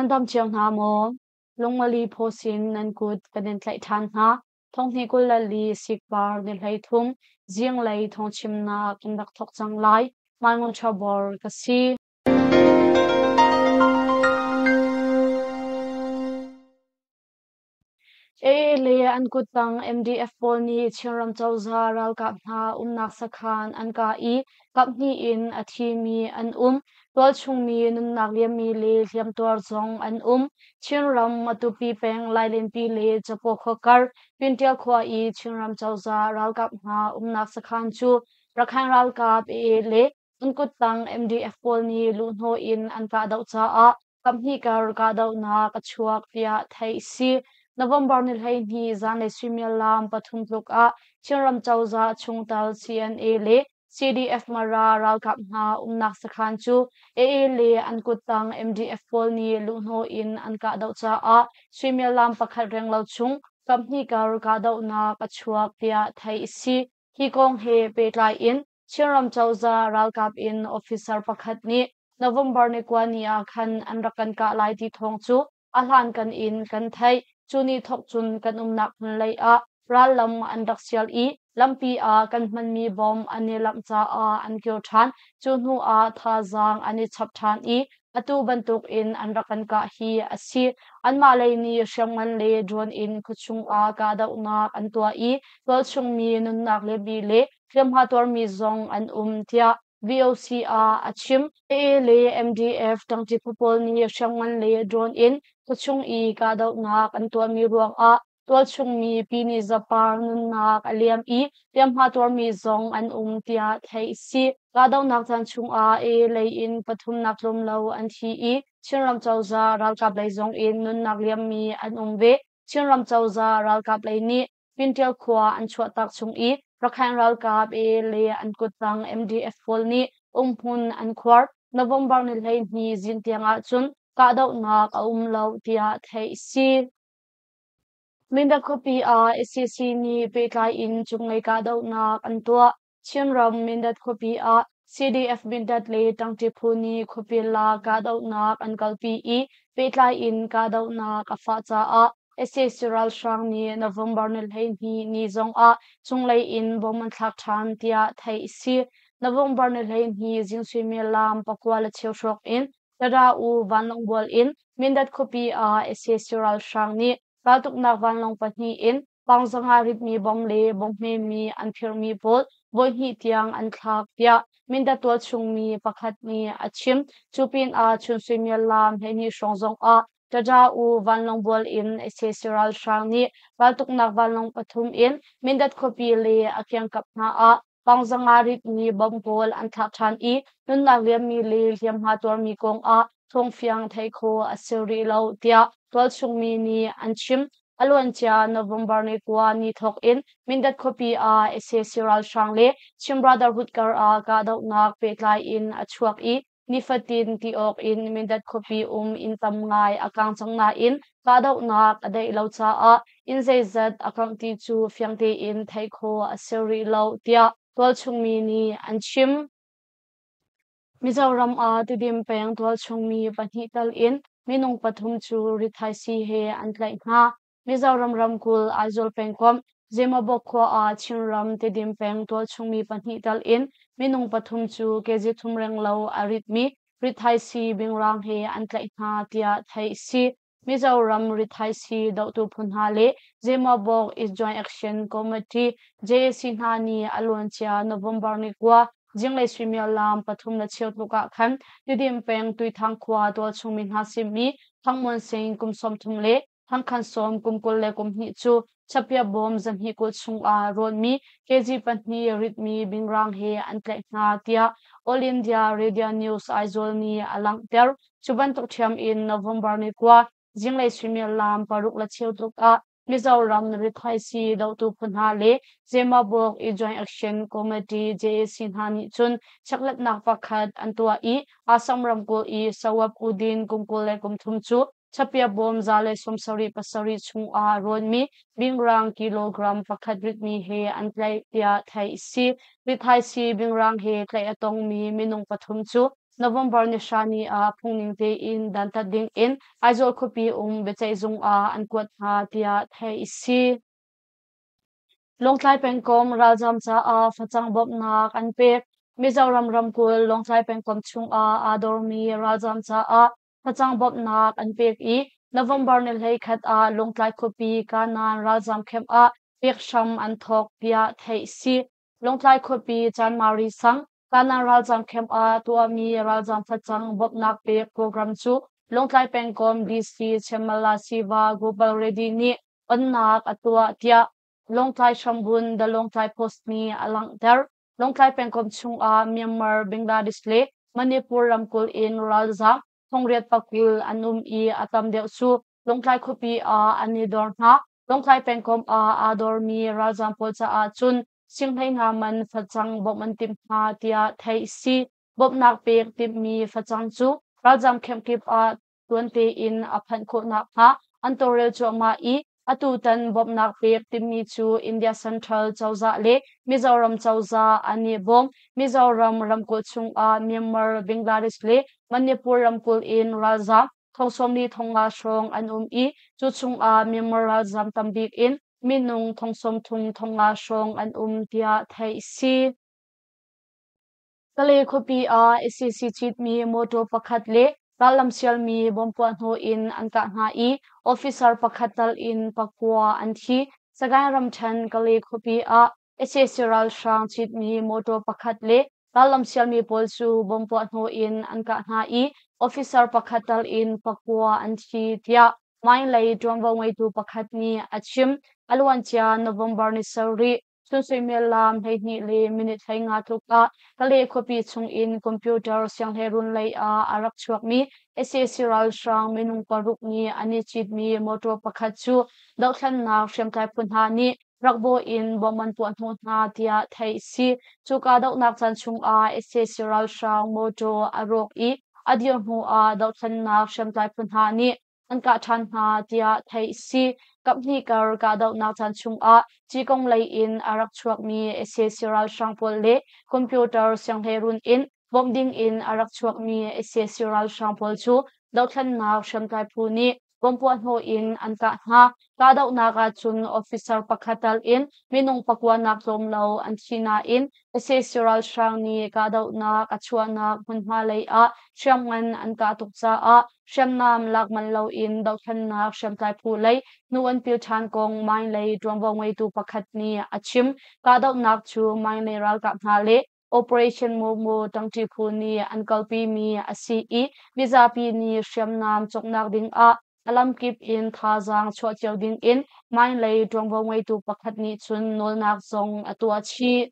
Nan dam cio hna maw? Lungmali phawsin nan kut kan in tlaih ṭhan hna. Thonghnih 24 sikpar ni 13 zinglei thawngchimnak kan rak thawk cang lai. Hmaingun Chabor ka si. AA le an kuttang MDF pawl nih Chinram cozah ralkap hna umnak sakhan an kah i kaphnih in a thimi an um. Tualchung mi nunnak liammi le hliamtuar zong an um. Chinram Matupi peng Lailenpi le Capo khua kar Pintial khua i Chinram cozah ralkap hna umnak sakhan cu Rakhine ralkap AA le an kuttang MDF pawl nih luhhnawh in an kahdoh caah kaphnih kar kahdohnak a chuak tiah theih a si. November ni 12 zanlei suimilam 3 tluk ah Chinram cozah chungtel CNA le CDF Mara ralkap hna umnak sakhan cu AA le an kuttang MDF pawl nih luhhnawh in an kahdoh caah suimilam pakhat renglo chung kaphnih kar kahdohnak a chuak tiah theih a si. Hi kong he pehtlai in Chinram cozah ralkap in officer pakhat nih November ni 9 ni ah khan an rak kan kah lai ti thawng cu a hlankan in kan theih. Cu ni thawk cun kan umnak hmun lei ah rallam an rak sial i lampi ah kan hmanmi bom an i lamh caah an kir ṭhan. Cu hnu ah thazaang an i chap ṭhan i atu bantuk in an rak kan kah hi a si. Anmah lei nih hriamngan le drone in khuachung ah kahdohnak an tuah i tualchung mi nunnak le bi le hliamhma tuarmi zong an um tiah VOC ah a chim. AA le MDF ṭangṭi phu pawl nih hriamngan le drone in khuachung i kahdohnak an tuahmi ruangah tualchung mi Pini Zapar nunnak a liam i hliamhma tuarmi zong an um tiah theih a si. Kahdohnak caan chungah AA lei in pathumnak tlawm lo an thi i Chinram cozah ralkap lei zong in nunnak liammi an um ve. Chinram cozah ralkap lei nih Pintial khua an chuahtak chung i Rakhine ralkap AA le an kuttang MDF pawl nih umhmun an khuar. November ni 12 zing tiang ahcun kahdohnak a um lo tiah theih a si. Mindat khuapi ah sac nih pehtlai in cunglei kahdohnak an tuah. Chinram Mindat khuapi ah CDF Mindat le ṭangṭi phu nih khuapi lak kahdohnak an kalpi i pehtlai in kahdohnak a fah caah sac ralhrang nih November ni 12 ni zong ah cunglei in bom an thlak ṭhan tiah theih a si. November ni 12 zing suimilam 9:15 hrawng in Tada-U vanlawngbual in Mindat khuapi ah sac ralhrang nih raltuknak vanlawng pahnih in Pangzanga ritmi bom le bom hmemi an phirhmi pawl voihnih tiang an thlak tiah Mindat tualchung mi pakhat nih a chim. Cu pinah chun suimilam 12 hrawng zongah Tada-U vanlawngbual in sac ralhrang nih raltuknak vanlawng pathum in Mindat khuapi le a kiangkap hna ah Pangzanga ritmi bom pawl an thlak ṭhan i nunnak liammi le hliamhma tuarmi kongah thawngfiang theih khawh a si rih lo tiah tualchung mi nih an chim. A luancia November ni 9 ni thawk in Mindat khuapi ah sac ralhrang le Chin Brotherhood kar ah kahdohnak pehtlai in a chuak i nifatin ti awk in Mindat khuapi um inn tam ngai a kang cang nain kahdohnak a daih lo caah inn zeizat a kangh ti cu fiang tein theih khawh a si rih lo tiah tualchung mi nih an chim. Mizoram ah Tidim peng tualchung mi pahnih tal in minung pathum cu rithaisii he an tlaih hna. Mizoram ramkulh Aizawl pengkomh Zemabawk khua ah Chinram Tedim peng tualchung mi pahnih tal in minung pathum cu kg thum renglo a ritmi rithaisii bingrang he an tlaih hna tiah theih a si. Mizoram rithaisii dohtu phu hna le Zemabawk East Joint Action Committee JAC hna nih a luancia November ni 9 zinglei suimilam 3:15 tluk ah khan Tidim peng Tuithang khua tualchung mi hna simi Thangmuan Sing kum 30 le Thangkhan sawm kum 22 cu chapia bawm 220 chungah rawnmi kg pahnih ritmi bingrang he an tlaih hna tiah All India Radio News Aizawl nih a langhter. Cu bantuk ṭhiam in November ni 9 zinglei suimilam 6:15 tluk ah Mizoram rithaisii dohtu phu hna le Zemabawk i Joint Action Committee JAC hna nih cun chekhlatnak pakhat an tuah i Assam ramkulh i Sawab Udin kum 23 cu Chapia bawm 177 chungah rawnmi bingrang kilogram pakhat ritmi he an tlaih tiah theih a si. Rithaisii bingrang he tlaih a tongmi minung pathum cu. November ni hra ni ah phungning tein dantat ding in Aizawl khuapi um biaceihzung ah an kuat hna tiah theih a si. Lawngtlai pengkomh ralzaam caah facang bawmhnak an pek. Mizoram ramkulh Lawngtlai pengkomh chungah aa dormi ralzaam caah facang bawmhnak an pek i November ni 11 ah Lawngtlai khuapi Kanan ralzaam camp ah pek hram an thawk tiah theih a si. Lawngtlai khuapi Chanmari sang Kanan ralzaam camp ah tuahmi ralzaam facang bawmhnak pek program cu Lawngtlai pengkomh DC Chemala Siva Gopal Reddy nih onnak a tuah tiah Lawngtlai hrambunh The Lawngtlai Post nih a langhter. Lawngtlai pengkomh chungah Myanmar, Bangladesh le Manipur ramkulh in ralzaam thongriat pakul an um i a tam deuh cu Lawngtlai khuapi ah an i dor hna. Lawngtlai pengkomh ah aa dormi ralzaam pawl caah cun singhlei man facang bawmh an timh hna tiah theih a si. Bawmhnak pek timhmi facang cu ralzaam camp kip ah tuan tein a phanh khawh nakhnga an tawlrel cuahmah i atutan bawmhnak pek timi cu India Central cozah le Mizoram cozah an i bawm. Mizoram ramkulh chungah Myanmar, Bangladesh le Manipur ramkulh in ralzaam thong 40 thong nga hrawng an um i cu chungah Myanmar ralzaam tambik in minung thong 30 thong nga hrawng an um tiah theih a si. Kalay khuapi ah sac citmi mawṭaw pakhat le rallam sialmi bomb puahhnawh in an kah hna i officer pakhat tal in pakua an thi. Sagaing ramṭhen Kalay khuapi ah sac ralhrang citmi mawṭaw pakhat le rallam sialmi pawl cu bomb puahhnawh in an kah hna i officer pakhat tal in pakua an thi tiah Mine lei ṭuanvo ngeitu pakhat nih a chim. A luancia November ni sarih Chun suimilam 12 le minute 15 tluk ah Kalay khuapi chungin computer sianghleirun lei ah a rak chuakmi sac ralhrang minung paruk nih an i citmi motor pakhat cu dohthlennak hriamtlai phu hna nih rak bawh in bomb an puah hnawh hna tiah theih a si. Cu kahdohnak caan chungah sac ralhrang motor a rawk i a dir hnu ah dohthlennak hriamtlai phu hna nih an kah ṭhan hna tiah theih a si. Kaphnih kar kahdohnak caan chungah Cikong lei in a rak chuakmi sac ralhrang pawl le computer sianghleirun in bawmh ding in a rak chuakmi sac ralhrang pawl cu dothlennak hriamtlai phu nih bomb puahhnawh in an kah hna. Kahdohnak ahcun officer pakhat tal in minung pakua nak tlawm lo an thi nain sac ralhrang nih kahdohnak a chuahnak hmunhma lei ah hriamngan an kah tuk caah hriamnam lak manh loin dohthlennak hriamtlai phu lei hnu an pil ṭhan kong Mine lei ṭuanvo ngeitu pakhat nih a chim. Kahdohnak cu Mine lei ralkap hna le Operation Momo ṭangṭi phu nih an kalpimi a si i mizapi nih hriamnam cawknak ding ah a lamkip in thazaang chuah cio ding in Mine lei ṭuanvo ngeitu pakhat nih cun nawlnak zong a tuah chih.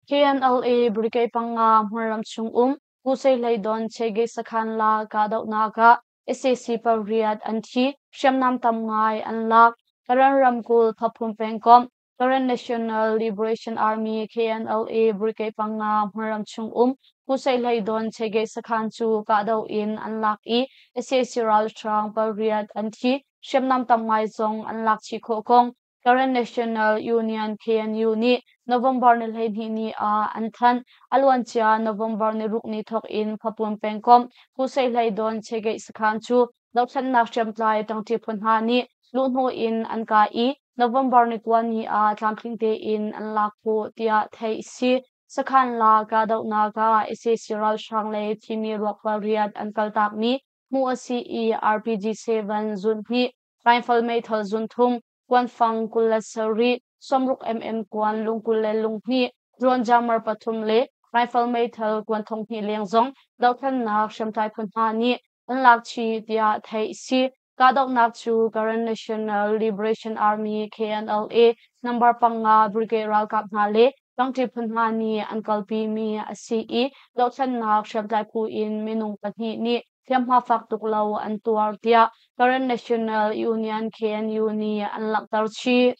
KNLA Brigade panga hmunram chung um Pu Hleidon Chege sakhan la kahdohnak ah sac pariat an thi, hriamnam tam ngai an lak. Karen ramkulh Phaphum pengkomh Karen National Liberation Army KNLA Brigade panga hmunram chung um Pu Hleidon Chege sakhan cu kahdoh in an lak i sac ralhrang pariat an thi, hriamnam tam ngai zong an lak chih khawh kong Karen National Union KNU nih November ni 12 ni ah an thanh. A luancia November ni ruk ni thawk in Phapun pengkomh Pu Hleidon Chege sakhan cu dohthlennak hriamtlai ṭangṭi phu hna nih luhhnawh in an kah i November ni kua ni ah tlamtling tein an lak khawh tiah theih a si. Sakhan la kahdohnak ah sac ralhrang le thimi ruak pariat an kaltakmi hmuh a si i RPG 7 zun hnih, rifle meithal zun thum, kuanfang 27, 60 mm kuan lung 22, drone jammer pathum le rifle meithal kuan 2000 leng zong dohthlennak hriamtlai phu hna nih an lak chih tiah theih a si. Kahdohnak cu Karen National Liberation Army KNLA number panga brigade ralkap hna le ṭangṭi phu hna nih an kalpimi a si i dohthlennak hriamtlai phu in minung pahnih nih hliamhma fak tuk lo an tuar tiah Karen National Union KNU nih an langhter chih.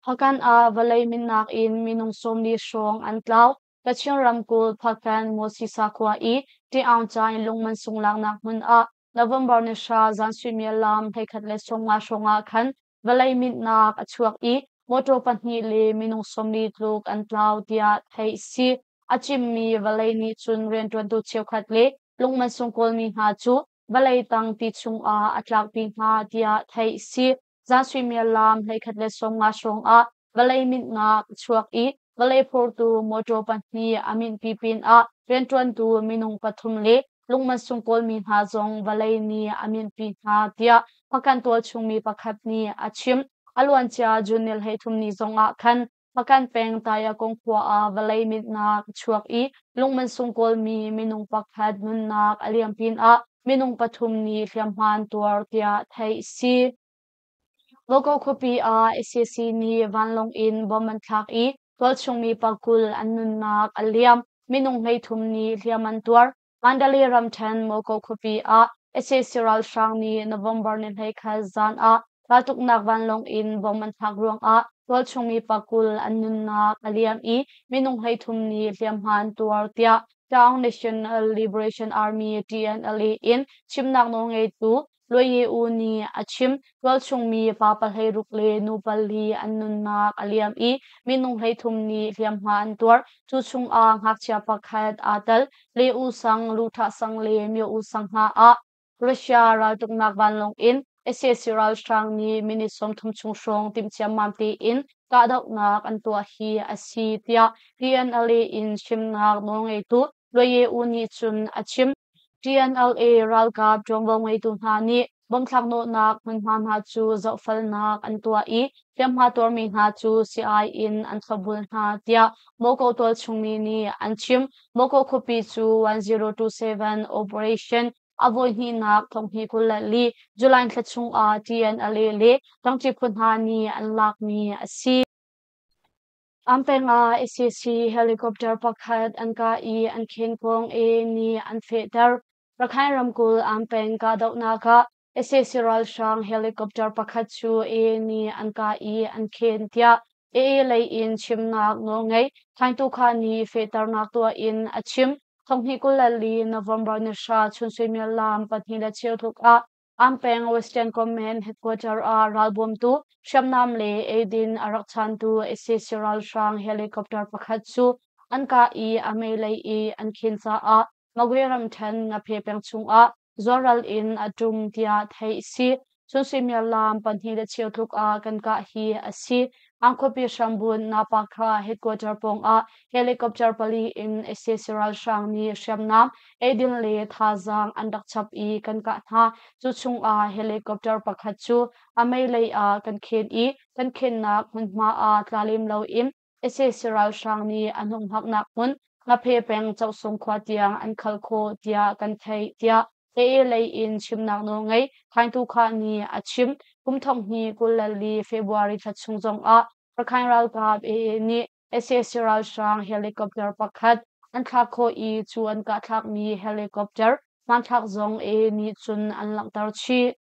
Hpakant ah vawlei minnak in minung 40 hrawng an tlau. Kachin ramkulh Hpakant Mosisa khua i Ṭiaungcain lungman sung laknak hmun ah November ni hra zan suimilam 11:50 hrawng ah khan vawlei minhnak a chuak i mawṭaw pahnih le minung 40 tluk an tlau tiah theih a si. A cimmi vawlei nih cun rianṭuantu cheukhat le lungmansung kawlmi hna cu vawlei tang ti chungah a tlakpi hna tiah theih si. Zan suimilam 11:50 hrawng ah vawlei minhnak a chuak i vawlei phortu mawṭaw pahnih a minhpi pinah rianṭuantu minung pathum le lungmansung kawlmi hna zong vawlei nih a minhpi hna tiah Hpakant tualchung mi pakhat nih a chim. A luancia June ni 33 ni zongah khan Hpakant peng Tayakong khua ah vawlei minhnak a chuak i lungmansung kawlmi minung pakhat nunnak a liam pinah minung pathum nih hliamhma an tuar tiah theih a si. Moko khuapi ah sac nih vanlawng in bomb an thlak i tualchung mi pakul an nunnak a liam. Minung 33 nih hliam an tuar. Mandalay ramṭhen Moko khuapi ah sac ralhrang nih November ni 21 zan ah raltuknak vanlawng in bomb an thlak ruangah tualchung mi pakul an nunnak a liam i minung 33 nih hliamhma an tuar tiah Taung National Liberation Army TNLA in chimnak nawlngeitu Luai U nih a chim. Tualchung mi pa 16 le nu pali an nunnak a liam i minung 33 nih hliamhma an tuar. Cu chungah ngakchia pakhat aa tel. Le U Sang, Lu Thah Sang le Myo U Sang hna ah Russia raltuknak vanlawng in sac ralhrang nih minute 30 chung hrawng timhciammam tein kahdohnak an tuah hi a si tiah TNLA in chimnak nawlngeitu Luai U nih cun a chim. TNLA ralkap ṭuanvo ngeitu hna nih bomthlak nawhnak hmunhma hna cu zohfelnak an tuah i hliamhma tuarmi hna cu sii-ai in an thlopbul hna tiah Moko tualchung mi nih an chim. Moko khuapi cu 1027 Operation a voihnihnak 2024 July thla chungah TNLA le ṭangṭi phu hna nih an lakmi a si. An peng ah sac helicopter pakhat an kah i an khen kong AA nih an fehter. Rakhine ramkulh An peng kahdohnak ah sac ralhrang helicopter pakhat cu AA nih an kah i an khen tiah AA lei in chimnak nawlngei Khaing Tu Kha nih fehternak tuah in a chim. 2024 November ni 10 chun suimilam 2:15 tluk ah An peng Western Command headquarter ah ralbawmtu hriamnam le eidin a rak chantu sac ralhrang helicopter pakhat cu an kah i a meilei i an khen caah Magwe ramṭhen Ngaphe peng chungah zualral in a ṭum tiah theih a si. Cun suimilam 2:15 tluk ah kan kah hi a si. Ang khuapi hrambun Napakha headquarter pawngah helicopter pali in sac ralhrang nih hriamnam eidin le thazaang an rak chap i kan kah hna. Cu chungah helicopter pakhat cu a meilei ah kan khen i kan khennak hmunhma ah tla lem loin sac ralhrang nih a hnunghaknak hmun Ngaphe peng Cohsung khua tiang an khal khawh tiah kan theih tiah AA lei in chimnak nawl ngei Khaing Tu Kha nih a chim. Kum 2024 February thla chung zongah Rakhine ralkap AA nih sac ralhrang helicopter pakhat an thlak khawh i cu an kahthlakmi helicopter hmanthlak zong AA nih cun an langhter chih.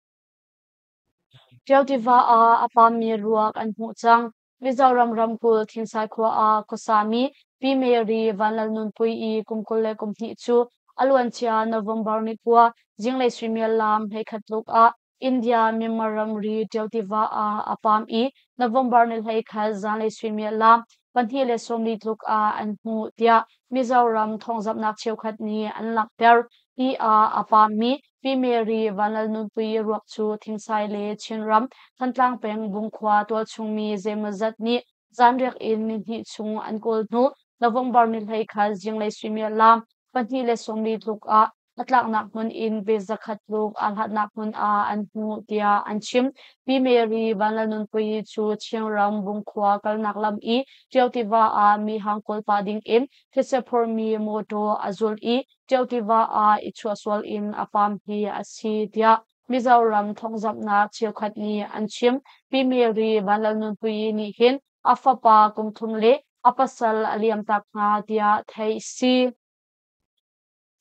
Ṭio tiva ah a pammi ruak an hmuh cang. Mizoram ramkulh Thinsai khua ah khuasami Pi Mary Vanlalnunpui i kum 22 cu a luancia November ni 9 zinglei suimilam 11 tluk ah India Myanmar ramri Ṭio tiva ah a pam i November ni 21 zanlei suimilam 2:40 tluk ah an hmuh tiah Mizoram thawngzamhnak cheukhat nih an langhter. Ti ah a pammi Pi Mary Vanlalnunpui ruak cu Thingsai le Chinram Thantlang peng Bungkhua tualchung mi zeimawzat nih zanriak in nihnih chung an kawl hnu November ni 21 zinglei suimilam 2:40 tluk ah a tlaknak hmun in pe 100 tluk aa hlatnak hmun ah an hmuh tiah an chim. Pi Mary Vanlalnunpui cu Chinram Bungkhua kalnak lam i Ṭio tiva ah mihang kawl pah ding in thetse phormi mawṭaw a zul i Ṭio tiva ah i chuahsual in a pam hi a si tiah Mizoram thawngzamhnak cheukhat nih an chim. Pi Mary Vanlalnunpuii nih hin a fapa kum thum le a pasal a liamtak hna tiah theih a si.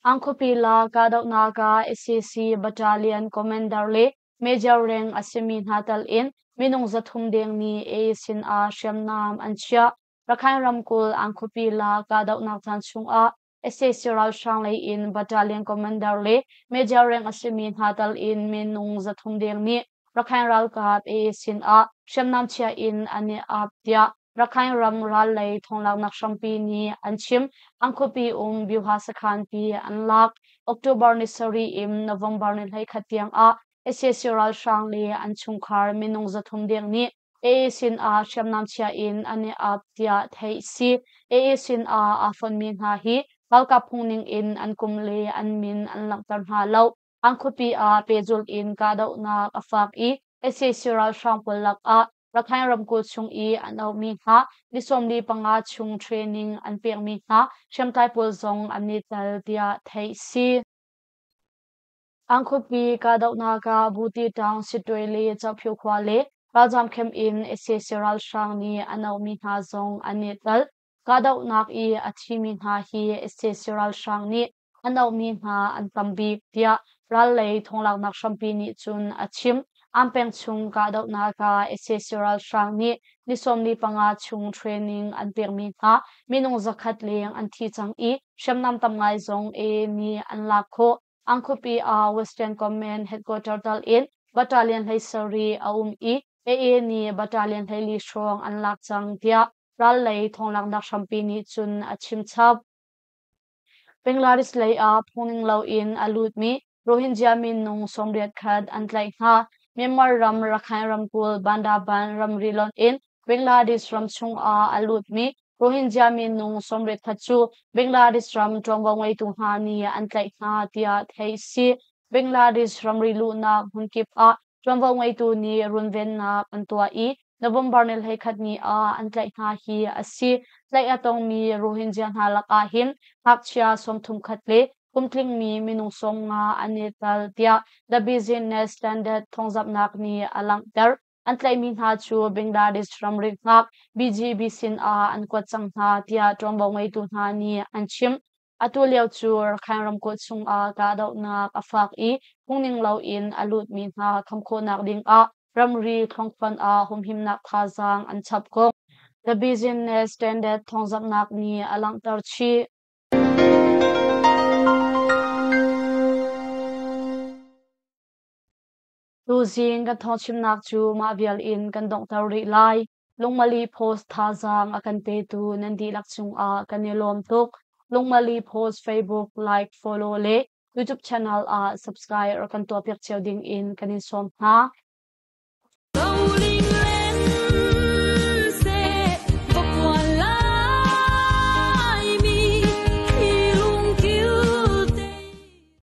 Ang khuapi la kahdohnak ah sac battalion commander le major rank a simi hna tal in minung 300 deng nih AA sinah hriamnam an chiah. Rakhine ramkulh Ang khuapi la kahdohnak caan chungah sac ralhrang lei in battalion commander le major rank a simi hna tal in minung 300 deng nih Rakhine ralkap AA sinah hriamnam chia in an i ap tiah Rakhine ram ral lei thawnglaknak hrampi nih an chim. An khuapi um Byuha sakhan pi an lak. October ni sarih in November ni 11 tiang ah sac ralhrang le an chungkhar minung 300 deng nih AA sin ah hriamnam chia in an i ap tiah theih si. AA sin ah aa fonmi hna hi ralkap phungning in an kum le an min an langhter hna lo. An khuapi ah pehzulh in kahdohnak a fak i sac ralhrang pawl lakah Rakhine ramkulh chung i an auhmi hna ni 45 chung training an pekmi hna hriamtlai pawl zong an i tel tiah theih si. An khuapi kahdohnak ah Buti Town Sittwe le Chohpyu khua le ralzaam camp in sac ralhrang nih an auhmi hna zong an i tel. Kahdohnak i a thimi hna hi sac ralhrang nih an auhmi hna an tam bik tiah ral lei thawnglaknak hrampi nih cun a chim. An peng chung kahdohnak ah sac ralhrang nih ni 45 chung training an pekmi hna minung 100 leng an thi cang i hriamnam tam ngai zong AA nih an lak khawh. An khuapi ah Western Command headquarter tal in battalion 17 a um i AA nih battalion 14 hrawng an lak cang tiah ral lei thawnglaknak hrampi nih cun a chim chap. Bangladesh lei ah phungning loin a lutmi Rohingya minung 81 an tlaih hna. Myanmar ram Rakhine ramkulh Bandarban ramri lonh in Bangladesh ram chungah a lutmi Rohingya minung 81 cu Bangladesh ram ṭuanvo ngeitu hna nih an tlaih hna tiah theih a si. Bangladesh ramri luhnak hmunkip ah ṭuanvo ngeitu nih runvennak an tuah i November ni 11 ni ah an tlaih hna hi a si. Tlaih a tongmi Rohingya hna lakah hin ngakchia 31 le kumtlingmi minung 50 an i tel tiah The Business Standard thawngzamhnak nih a langhter. An tlaihmi hna cu Bangladesh ramri hngak BGB sin ah an kuat cang hna tiah ṭuanvo ngeitu hna nih an chim. Atu lio cu Rakhine ramkulh chungah kahdohnak a fak i phungning loin a lutmi hna kham khawhnak dingah ramri thluangthluan ah humhimnak thazaang an chap kong The Business Standard thawngzamhnak nih a langhter chih. Tuzing kan thawngchimnak cu mah vial in kan donghter rih lai. Lungmali Post thazaang a kan petu nan dihlak cungah kan i lawm tuk. Lungmali Post Facebook like, follow le YouTube channel ah subscribe rak kan tuahpiak cio ding in kan in sawm hna.